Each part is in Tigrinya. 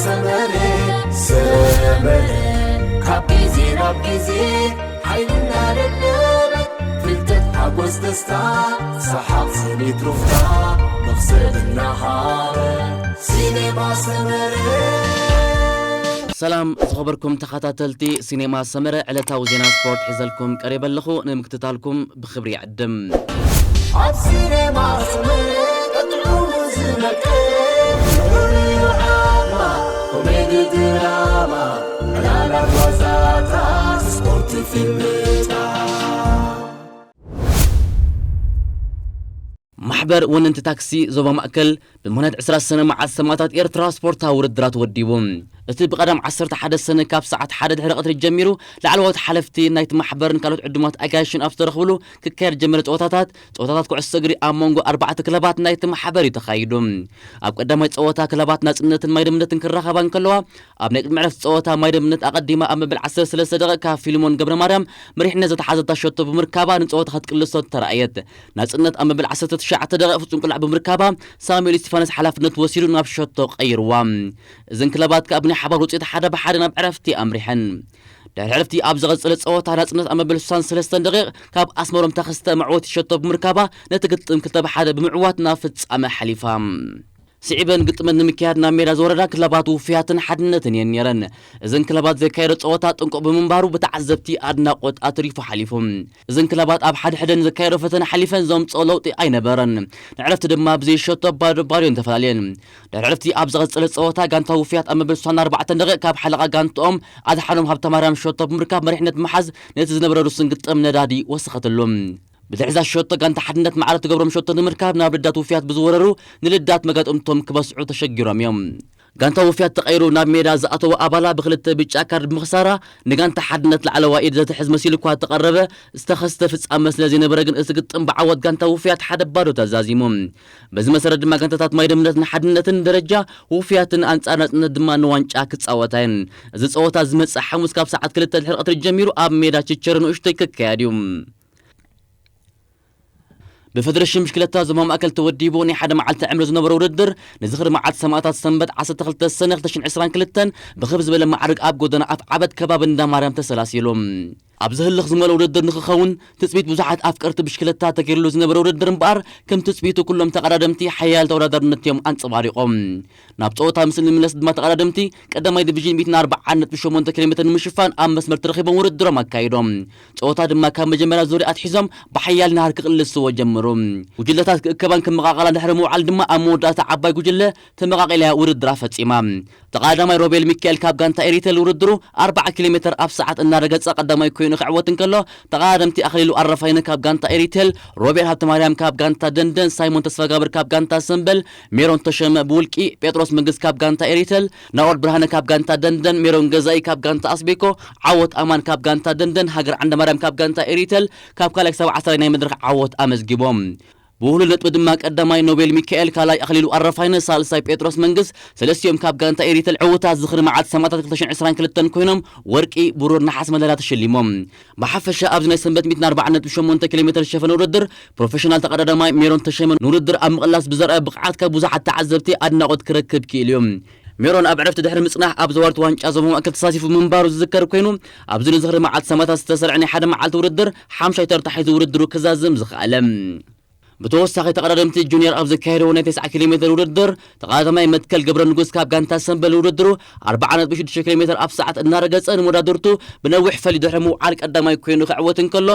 ሰመረ ሰመረ ካብ ግዜ ናብ ግዜ ሓይልና ደለበ ፍልጠት ሓጎስ ደስታ ሰሓቕ ስኒት ሩፍታ መኽሰብ እናሃረ ሲኔማ ሰመረ። ሰላም ዝኸበርኩም ተኸታተልቲ ሲኔማ ሰመረ፣ ዕለታዊ ዜና ስፖርት ሒዘልኩም ቀሪበ ኣለኹ። ንምክትታልኩም ብኽብሪ ይዕድም። ኣብ ሲኔማ ሰመረ ቀጥዑ ዝመቀ ፍሉይ ዓማ ኮሜዲ ድራማ ዕላላት ዋዛታት ስፖርት ፊልምታት። ማሕበር ወነንቲ ታክሲ ዞባ ማእከል ብምኽንያት ዕስራ ሰነ መዓልቲ ሰማእታት ኤርትራ ስፖርታዊ ውድድራት ወዲቡ። እቲ ብቐዳም ዓሰርተ ሓደ ሰነ ካብ ሰዓት ሓደ ድሕሪ ቀትሪ ጀሚሩ ላዕለዎት ሓለፍቲ ናይቲ ማሕበርን ካልኦት ዕዱማት ኣጋይሽን ኣብ ዝተረኽብሉ ክካየድ ጀመረ ጸወታታት ጸወታታት ኩዕሶ እግሪ ኣብ መንጎ ኣርባዕተ ክለባት ናይቲ ማሕበር እዩ ተኻይዱ። ኣብ ቀዳማይ ጸወታ ክለባት ናጽነትን ማይደምነትን ክራኸባ እንከለዋ ኣብ ናይ ቅድሚ ዕረፍቲ ጸወታ ማይደምነት ኣቐዲማ ኣብ መበል ዓሰርተ ሰለስተ ደቂቕ ካብ ፊልሞን ገብረ ማርያም መሪሕነት ዘተሓዘታ ሸቶ ብምርካባ ንጸወታ ክትቅልሶ ተራእየት። ናጽነት ኣብ መበል ዓሰርተ ትሽዓተ ደቂቕ ፍጹም ቅላዕ ብምርካባ ሳሙኤል እስቲፋኖስ ሓላፍነት ወሲዱ ናብ ሸቶ ቀይርዋ። እዘን ክለባት ከኣ ብናይ ሓባር ውጽኢት ሓደ ብሓደ ናብ ዕረፍቲ ኣምሪሐን። ድሕሪ ዕረፍቲ ኣብ ዝቐጸለ ጸወታ ናጽነት ኣብ መበል ስሳን ሰለስተን ደቂቕ ካብ ኣስመሮም ተኸስተ መዕወቲ ሸቶ ብምርካባ ነቲ ግጥም ክልተ ብሓደ ብምዕዋት ናብ ፍጻመ ሓሊፋ። ስዒበን ግጥመን ንምክያድ ናብ ሜዳ ዝወረዳ ክለባት ውፍያትን ሓድነትን እየን ነይረን። እዘን ክለባት ዘካየዶ ጸወታ ጥንቁቕ ብምንባሩ ብተዓዘብቲ ኣድናቖት ኣትሪፉ ሓሊፉ። እዘን ክለባት ኣብ ሓድሕደን ዘካየዶ ፈተነ ሓሊፈን ዘምጽኦ ለውጢ ኣይነበረን። ንዕረፍቲ ድማ ብዘይሸቶ ባዶ ባዶ እየን ተፈላለየን። ድሕሪ ዕረፍቲ ኣብ ዝቐጸለ ጸወታ ጋንታ ውፍያት ኣብ መበል ስሳን ኣርባዕተን ደቂቕ ካብ ሓለቓ ጋንትኦም ኣድሓኖም ሃብተማርያም ሸቶ ብምርካብ መሪሕነት ምሓዝ ነቲ ዝነበረ ርሱን ግጥም ነዳዲ ወሰኸትሉ። ብድሕዛ ሸቶ ጋንታ ሓድነት ማዕረ ትገብሮም ሸቶ ንምርካብ ናብ ልዳት ውፍያት ብዝወረሩ ንልዳት መጋጥምቶም ክበስዑ ተሸጊሮም እዮም። ጋንታ ውፍያት ተቐይሩ ናብ ሜዳ ዝኣተወ ኣባላ ብክልተ ብጫ ካርድ ብምኽሳራ ንጋንታ ሓድነት ላዕለዋ ኢድ ዘትሕዝ መሲሉ እኳ ተቐረበ ዝተኸስተ ፍጻመ ስለ ዘይነበረ ግን እቲ ግጥም ብዓወት ጋንታ ውፍያት ሓደ ባዶ ተዛዚሙ። በዚ መሰረት ድማ ጋንታታት ማይደምነትን ሓድነትን ደረጃ ውፍያትን ኣንጻር ናጽነት ድማ ንዋንጫ ክጻወታ እየን። እዚ ጸወታ ዝመጽእ ሓሙስ ካብ ሰዓት ክልተ ድሕሪ ቀትሪ ጀሚሩ ኣብ ሜዳ ችቸር ንኡሽተይ ክካየድ እዩ። ብፈደረሽን ብሽክለታ ዞባ ማእከል ተወዲቡ ናይ ሓደ መዓልቲ ዕምሪ ዝነበረ ውድድር ንዝኽሪ መዓልቲ ሰማእታት ሰንበት ዓሰርተ ክልተ ሰነ ክልተ ሽሕን ዕስራን ክልተን ብኽብ ዝበለ ማዕርግ ኣብ ጎደና ኣፍ ዓበት ከባቢ እንዳ ማርያም ተሰላሲሉ። ኣብዚ ህልኽ ዝመልኦ ውድድር ንክኸውን ትጽቢት ብዙሓት ኣፍቀርቲ ብሽክለታ ተገይርሉ ዝነበረ ውድድር እምበኣር ከም ትጽቢቱ ኩሎም ተቐዳደምቲ ሓያል ተወዳዳርነት እዮም ኣንጸባሪቖም። ናብ ጸወታ ምስ እንምለስ ድማ ተቐዳደምቲ ቀዳማይ ዲቪዥን ሚእትን ኣርባዓን ነጥቢ ሸሞንተ ኪሎ ሜትር ንምሽፋን ኣብ መስመር ተረኺቦም ውድድሮም ኣካይዶም። ጸወታ ድማ ካብ መጀመርያ ዙርያ ኣትሒዞም ብሓያል ናህር ክቕልስዎ ጀምሩ። ጉጅለታት ክእከባን ክመቓቐላን ድሕሪ ምውዓል ድማ ኣብ መወዳእታ ዓባይ ጉጅለ ተመቓቒላ ውድድራ ፈጺማ። ተቐዳዳማይ ሮቤል ሚካኤል ካብ ጋንታ ኤሪቴል ውድድሩ ኣርባዓ ኪሎ ሜትር ኣብ ሰዓት እናረገጸ ቀዳማይ ኮይኑ ክዕወት እንከሎ ተቐዳደምቲ ኣኽሊሉ ኣረፋይነ ካብ ጋንታ ኤሪቴል፣ ሮቤል ሃብተማርያም ካብ ጋንታ ደንደን፣ ሳይሞን ተስፋጋብር ካብ ጋንታ ሰምበል፣ ሜሮን ተሸመ ብውልቂ፣ ጴጥሮስ መንግስት ካብ ጋንታ ኤሪቴል፣ ናኦድ ብርሃነ ካብ ጋንታ ደንደን፣ ሜሮን ገዛኢ ካብ ጋንታ ኣስቤኮ፣ ዓወት ኣማን ካብ ጋንታ ደንደን፣ ሃገር ዓንደማርያም ካብ ጋንታ ኤሪቴል ካብ ካልኣይ ክሳብ ዓስራይ ናይ መድረኽ ዓወት ኣመዝጊቦም። ብውህሉል ነጥቢ ድማ ቀዳማይ ኖቤል ሚካኤል፣ ካልኣይ ኣኽሊሉ ኣረፋይነ፣ ሳልሳይ ጴጥሮስ መንግስት፣ ሰለስቲኦም ካብ ጋንታ ኤሪቴል ዕውታት ዝኽሪ መዓልቲ ሰማእታት ክልተ ሽሕን ዕስራን ክልተን ኮይኖም ወርቂ፣ ብሩር፣ ነሓስ መዳልያ ተሸሊሞም። ብሓፈሻ ኣብዚ ናይ ሰንበት ሚእትን ኣርባዓን ነጥቢ ሸሞንተ ኪሎ ሜትር ዝሸፈነ ውድድር ፕሮፌሽናል ተቐዳዳማይ ሜሮን ተሸመ ንውድድር ኣብ ምቕላስ ብዘርኣዮ ብቕዓት ካብ ብዙሓት ተዓዘብቲ ኣድናቖት ክረክብ ክኢሉ እዩ። ሜሮን ኣብ ዕረፍቲ ድሕሪ ምጽናሕ ኣብ ዘዋርት ዋንጫ ዞባ ማእከል ተሳቲፉ ምንባሩ ዝዝከር ኮይኑ ኣብዚ ንዝኽሪ መዓልቲ ሰማእታት ዝተሰርዐ ናይ ሓደ መዓልቲ ውድድር ሓምሻይ ተርታ ሒዙ ውድድሩ ክዛዝም ዝኸኣለ። ብተወሳኺ ተቐዳደምቲ ጁኒየር ኣብ ዘካየደዎ ናይ ተስዓ ኪሎ ሜትር ውድድር ተቐዳዳማይ መትከል ገብረ ንጉስ ካብ ጋንታ ሰንበል ውድድሩ ኣርባዓ ነጥቢ ሽዱሽተ ኪሎ ሜትር ኣብ ሰዓት እናረገጸ ንመወዳድርቱ ብነዊሕ ፈሊ ድሕሪ ምውዓል ቀዳማይ ኮይኑ ክዕወት እንከሎ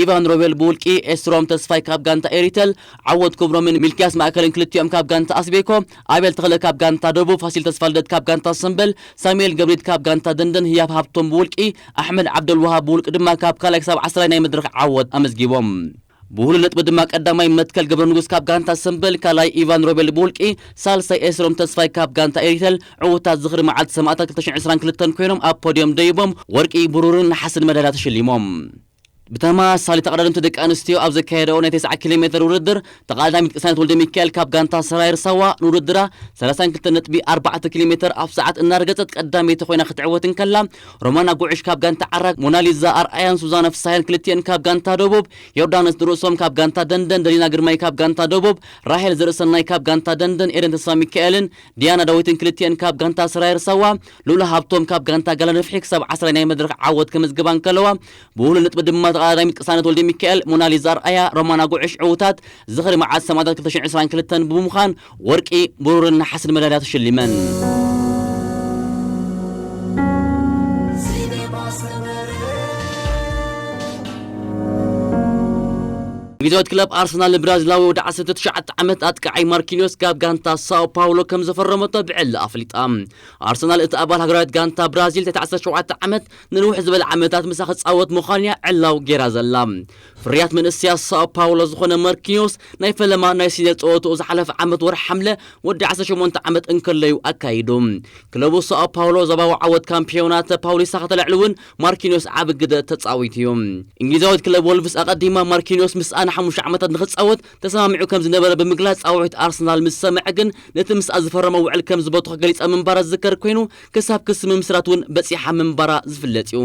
ኢቫን ሮቤል ብውልቂ፣ ኤስሮም ተስፋይ ካብ ጋንታ ኤሪቴል፣ ዓወት ክብሮምን ሚልክያስ ማእከልን ክልቲኦም ካብ ጋንታ ኣስቤኮ፣ ኣቤል ተኽለ ካብ ጋንታ ደቡብ፣ ፋሲል ተስፋልደት ካብ ጋንታ ሰንበል፣ ሳሙኤል ገብሪት ካብ ጋንታ ደንደን፣ ህያብ ሃብቶም ብውልቂ፣ ኣሕመድ ዓብደልዋሃብ ብውልቂ ድማ ካብ ካልኣይ ክሳብ ዓስራይ ናይ መድረኽ ዓወት ኣመዝጊቦም። ብውህሉል ነጥቢ ድማ ቀዳማይ መትከል ገብረ ንጉስ ካብ ጋንታ ሰንበል፣ ካልኣይ ኢቫን ሮቤል ብውልቂ፣ ሳልሳይ ኤስሮም ተስፋይ ካብ ጋንታ ኤሪቴል ዕውታት ዝኽሪ መዓልቲ ሰማእታት ክልተ ሽሕን ዕስራን ክልተን ኮይኖም ኣብ ፖድዮም ደይቦም ወርቂ፣ ብሩርን ነሓስን መዳልያ ተሸሊሞም። ብተመሳሳሊ ተቐዳደምቲ ደቂ ኣንስትዮ ኣብ ዘካየደኦ ናይ ተስዓ ኪሎ ሜትር ውድድር ተቐዳዳሚት ቅሳነት ወልደ ሚካኤል ካብ ጋንታ ሰራየር ሳዋ ንውድድራ ሰላሳን ክልተን ነጥቢ ኣርባዕተ ኪሎ ሜትር ኣብ ሰዓት እናረገጸት ቀዳመይቲ ኮይና ክትዕወት እንከላ፣ ሮማና ጉዕሽ ካብ ጋንታ ዓራግ፣ ሞናሊዛ ኣርኣያን ሱዛና ፍሳሄን ክልቲኤን ካብ ጋንታ ደቡብ፣ ዮርዳኖስ ንርእሶም ካብ ጋንታ ደንደን፣ ደሊና ግርማይ ካብ ጋንታ ደቡብ፣ ራሄል ዘርእሰናይ ካብ ጋንታ ደንደን፣ ኤደን ተስፋ ሚካኤልን ዲያና ዳዊትን ክልቲኤን ካብ ጋንታ ሰራየር ሳዋ፣ ሉላ ሃብቶም ካብ ጋንታ ጋላ ነፍሒ ክሳብ ዓስራይ ናይ መድረኽ ዓወት ከመዝግባ እንከለዋ፣ ብውህሉል ነጥቢ ድማ ተቐዳዳሚት ቅሳነት ወልደ ሚካኤል፣ ሞናሊዛ ኣርኣያ፣ ሮማና ጉዕሽ ዕውታት ዝኽሪ መዓልቲ ሰማእታት ክልተ ሽሕን ዕስራን ክልተን ብምዃን ወርቂ፣ ብሩርን ነሓስን መዳልያ ተሸሊመን። እንግሊዛዊት ክለብ ኣርሰናል ንብራዚላዊ ወዲ ዓሰርተ ትሽዓተ ዓመት ኣጥቃዓይ ማርኪኒዮስ ካብ ጋንታ ሳኦ ፓውሎ ከም ዘፈረመቶ ብዕሊ ኣፍሊጣ። ኣርሰናል እቲ ኣባል ሃገራዊት ጋንታ ብራዚል ትሕቲ ዓሰርተ ሸውዓተ ዓመት ንንውሕ ዝበለ ዓመታት ምሳ ክጻወት ምዃኑ'ያ ዕላው ጌራ ዘላ። ፍርያት መንእሰያት ሳኦ ፓውሎ ዝኾነ ማርኪኒዮስ ናይ ፈለማ ናይ ሲኒየር ጸወትኡ ዝሓለፈ ዓመት ወርሒ ሓምለ ወዲ ዓሰርተ ሸሞንተ ዓመት እንከለዩ ኣካይዱ። ክለቡ ሳኦ ፓውሎ ዞባዊ ዓወት ካምፒዮናተ ፓውሊስታ ከተልዕል እውን ማርኪኒዮስ ዓቢ ግደ ተጻዊቱ እዩ። እንግሊዛዊት ክለብ ወልቭስ ኣቐዲማ ማርኪኒዮስ ምስኣ ንሓሙሽተ ዓመታት ንኽጻወት ተሰማሚዑ ከም ዝነበረ ብምግላጽ፣ ጻውዒት ኣርሰናል ምስ ሰምዐ ግን ነቲ ምስኣ ዝፈረሞ ውዕል ከም ዝበትኾ ገሊጻ ምንባራ ዝዝከር ኮይኑ፣ ክሳብ ክሲ ምምስራት እውን በጺሓ ምንባራ ዝፍለጥ እዩ።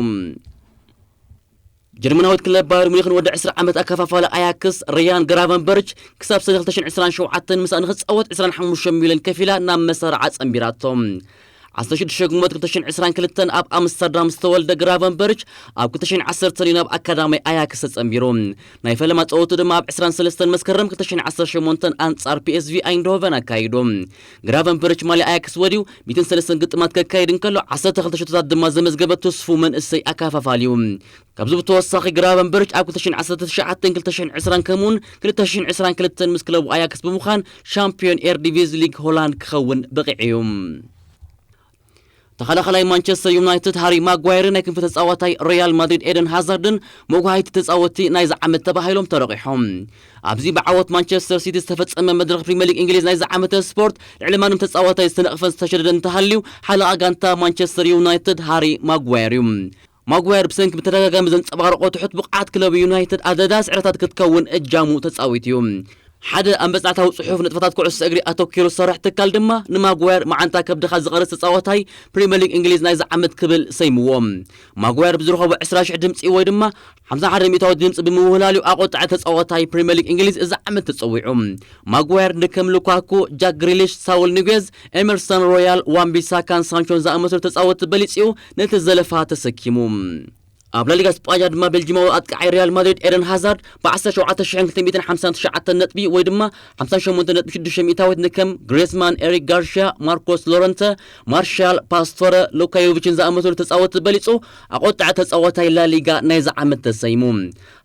ጀርመናዊት ክለብ ባየር ሙኒኽን ወዲ ዕስራ ዓመት ኣከፋፋሊ ኣያክስ ሪያን ግራቨንበርች ክሳብ ሰነ ክልተ ሽሕን ዕስራን ሸውዓተን ምስኣ ንኽጻወት ዕስራን ሓሙሽተ ሚልዮን ከፊላ ናብ መሳርዓ ጸንቢራቶ። ዓሰርተ ሽዱሽተ ግንቦት ክልተ ሽሕን ዕስራን ክልተን ኣብ ኣምስተርዳም ዝተወልደ ግራቨንበርች ኣብ ክልተ ሽሕን ዓሰርተን እዩ ናብ ኣካዳሚ ኣያክስ ተጸንቢሩ። ናይ ፈለማ ጸወቱ ድማ ኣብ ዕስራን ሰለስተን መስከረም ክልተ ሽሕን ዓሰርተ ሸሞንተን ኣንጻር ፒኤስቪ ኣይንድሆቨን ኣካይዱ። ግራቨንበርች ማልያ ኣያክስ ወድዩ ሚእትን ሰለስተን ግጥማት ከካይድ እንከሎ፣ ዓሰርተ ክልተ ሸቶታት ድማ ዘመዝገበ ትስፉው መንእሰይ ኣካፋፋሊ እዩ። ካብዚ ብተወሳኺ ግራቨንበርች ኣብ ክልተ ሽሕን ዓሰርተ ትሽዓተን ክልተ ሽሕን ዕስራን ከምኡውን ክልተ ሽሕን ዕስራን ክልተን ምስ ክለቡ ኣያክስ ብምዃን ሻምፒዮን ኤርዲቪዝ ሊግ ሆላንድ ክኸውን በቒዑ እዩ። ተኸላኻላይ ማንቸስተር ዩናይትድ ሃሪ ማጓየርን ናይ ክንፊ ተጻዋታይ ሪያል ማድሪድ ኤደን ሃዛርድን መጓሃይቲ ተጻወትቲ ናይዚ ዓመት ተባሂሎም ተረቒሖም። ኣብዚ ብዓወት ማንቸስተር ሲቲ ዝተፈጸመ መድረኽ ፕሪምየር ሊግ እንግሊዝ ናይዚ ዓመተ ስፖርት ልዕሊ ማንም ተጻዋታይ ዝተነቕፈን ዝተሸደደን እንተሃልዩ፣ ሓለቓ ጋንታ ማንቸስተር ዩናይትድ ሃሪ ማጓየር እዩ። ማጓየር ብሰንኪ ብተደጋጋሚ ዘንጸባረቖ ትሑት ብቕዓት ክለብ ዩናይትድ ኣደዳ ስዕረታት ክትከውን እጃሙ ተጻዊቱ እዩ። ሓደ ኣብ መጽናዕታዊ ጽሑፍ ንጥፈታት ኩዕሶ እግሪ ኣተኲሩ ዝሰርሕ ትካል ድማ ንማጓየር መዓንጣ ከብድኻ ዝቐርጽ ተጻዋታይ ፕሪምየር ሊግ እንግሊዝ ናይዚ ዓመት ክብል ሰይምዎ። ማጓየር ብዝረኸቦ ዕስራ ሽሕ ድምጺ ወይ ድማ ሓምሳ ሓደ ሚእታዊ ድምጺ ብምውህላል'ዩ ኣቖጣዒ ተጻዋታይ ፕሪምየር ሊግ እንግሊዝ እዚ ዓመት ተጸዊዑ። ማጓየር ንከም ሉካኩ፣ ጃክ ግሪሊሽ፣ ሳውል ኒጉዝ፣ ኤመርሰን ሮያል፣ ዋን ቢሳካን ሳንቾን ዝኣመሰሉ ተጻወትቲ በሊጽ'ዩ ነቲ ዘለፋ ተሰኪሙ። ኣብ ላሊጋ ስጳኛ ድማ ቤልጂማዊ ኣጥቃዓይ ሪያል ማድሪድ ኤደን ሃዛርድ ብ ዓሰርተ ሸውዓተ ሽሕን ክልተ ሚእትን ሓምሳን ትሽዓተን ነጥቢ ወይ ድማ ሓምሳን ሸሞንተን ነጥቢ ሽዱሽተ ሚእታዊት ንከም ግሬስማን፣ ኤሪክ ጋርሽያ፣ ማርኮስ ሎረንተ፣ ማርሻል፣ ፓስቶረ፣ ሉካ ዮቪችን ዝኣመሰሉ ተጻወትቲ በሊጹ ኣቖጣዒ ተጻዋታይ ላሊጋ ናይዚ ዓመት ተሰይሙ።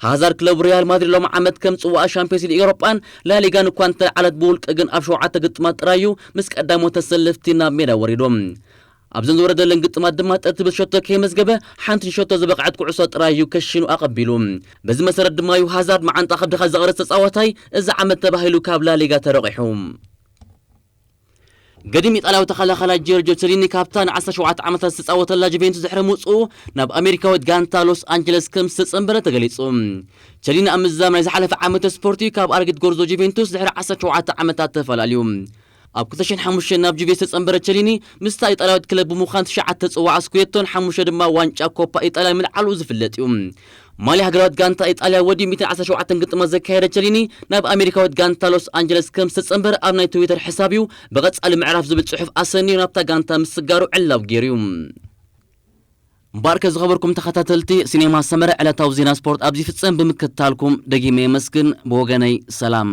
ሃዛርድ ክለብ ሪያል ማድሪድ ሎሚ ዓመት ከም ጽዋኣ ሻምፒዮንስ ሊግ ኤውሮጳን ላሊጋን እኳ እንተለዓለት ብውልቂ ግን ኣብ ሸውዓተ ግጥማት ጥራይ እዩ ምስ ቀዳሞት ተሰለፍቲ ናብ ሜዳ ወሪዱ። ኣብዘን ዝወረደለን ግጥማት ድማ ጠርቲብል ሸቶ ከይመዝገበ ሓንቲ ንሸቶ ዝበቕዐት ኩዕሶ ጥራይ እዩ ከሽኑ ኣቐቢሉ። በዚ መሰረት ድማ እዩ ሃዛርድ መዓንጣ ከብድኻ ዘቕርጽ ተጻዋታይ እዚ ዓመት ተባሂሉ ካብ ላሊጋ ተረቒሑ። ገዲም ኢጣልያዊ ተኸላኻላይ ጆርጆ ቸሊኒ ካብታ ንዓሰርተ ሸውዓተ ዓመታት ዝተጻወተላ ጁቬንቱስ ድሕሪ ምውጽኡ ናብ ኣሜሪካዊት ጋንታ ሎስ ኣንጀለስ ከም ዝተጸንበረ ተገሊጹ። ቸሊኒ ኣብ ምዝዛም ናይ ዝሓለፈ ዓመተ ስፖርት እዩ ካብ ኣረጊት ጎርዞ ጁቬንቱስ ድሕሪ ዓሰርተ ሸውዓተ ዓመታት ተፈላልዩ። ኣብ ክልተ ሽሕን ሓሙሽተን ናብ ጁቬ ዝተጸንበረ ቸሊኒ ምስታ ኢጣልያዊት ክለብ ብምዃን ትሽዓተ ጽዋዓ ስኩዴቶን ሓሙሽተ ድማ ዋንጫ ኮፓ ኢጣልያ ምልዓሉ ዝፍለጥ እዩ። ማልያ ሃገራዊት ጋንታ ኢጣልያ ወዲኡ ሚእትን ዓሰርተ ሸውዓተን ግጥማት ዘካየደ ቸሊኒ ናብ ኣሜሪካዊት ጋንታ ሎስ ኣንጀለስ ከም ዝተጸንበረ ኣብ ናይ ትዊተር ሕሳብ እዩ ብቐጻሊ ምዕራፍ ዝብል ጽሑፍ ኣሰንዩ ናብታ ጋንታ ምስጋሩ ዕላው ገይሩ እዩ። እምበኣርከ ዝኸበርኩም ተኸታተልቲ ሲኔማ ሰመረ ዕለታዊ ዜና ስፖርት ኣብዚ ፍጸም ብምክትታልኩም ደጊመ የመስግን። ብወገነይ ሰላም።